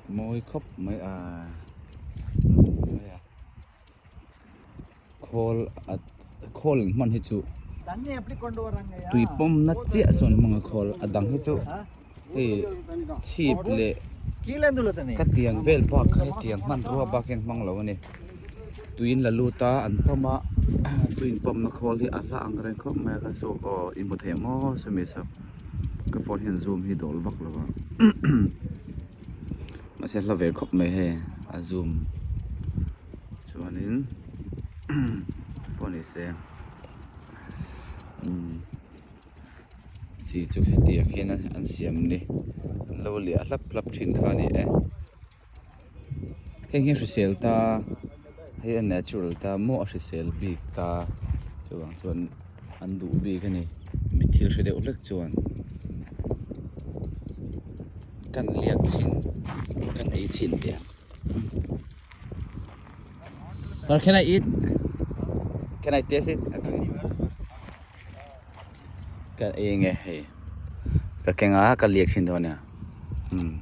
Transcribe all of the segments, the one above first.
Mawi khawp mai a mai a khawl a khawl an hman hi chu tui pawm na chiah sawn hmang a khawl a dang hi chu hei chhip leh ka tiang vel bak kha hetiang hmanrua bak hian hmang lo a ni tuiin la lut a an pawm a tuiin pawm na khawl hi a hla ang reng khawp mai a ka saw aw i hmu thei ang maw sawmi saw ka phone hian zoom hi dawl vak lo a mahse hla ve khawp mai hei a zoom chuanin pawh ni se umm chi chu hetiang hian an siam a ni an lo liah hlap hlap thin kha a ni e. Heng hi a hrisel ta hei a natural ta maw a hrisel bik ta chuvang chuan an duh bik a ni mi thil hre deuh hlek chuan kan liak chhin kan ei chhin teh ang Sir can I eat? Can I taste it? Okay. Ka ei nge hei ka keng a ka liak thin dawn nia umm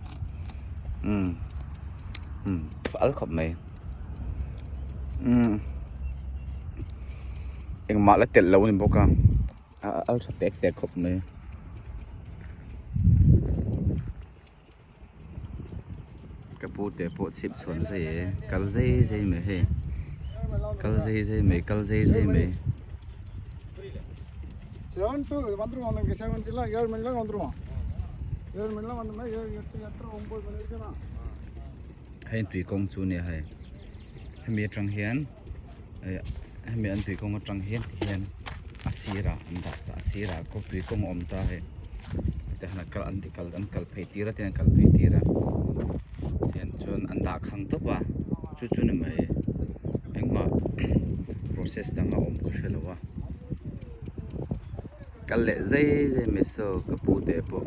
umm umm al khawp mai umm engmah la telh lo a ni bawk a a al tha tek tek khawp mai. Ka pu te pawh chhip chhuan zai e kal zai zai mai hei kal zai zai mai kal zai zai mai. Hei tui kawng chu nia hei hemi atang hian hemi an tui kawng atang hian ti hian a sirah an dah ta a sirah kawng tui kawng a awm ta hei ti hian kal an ti kal an kal phei tir a tin an kal phei tir a tihian chuan an dah khang tawp a chu chu ni mai engmah process dang a awm ka hre lo a kal leh zai zai mai saw ka pu te pawh.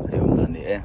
Hei awm dan a ni e.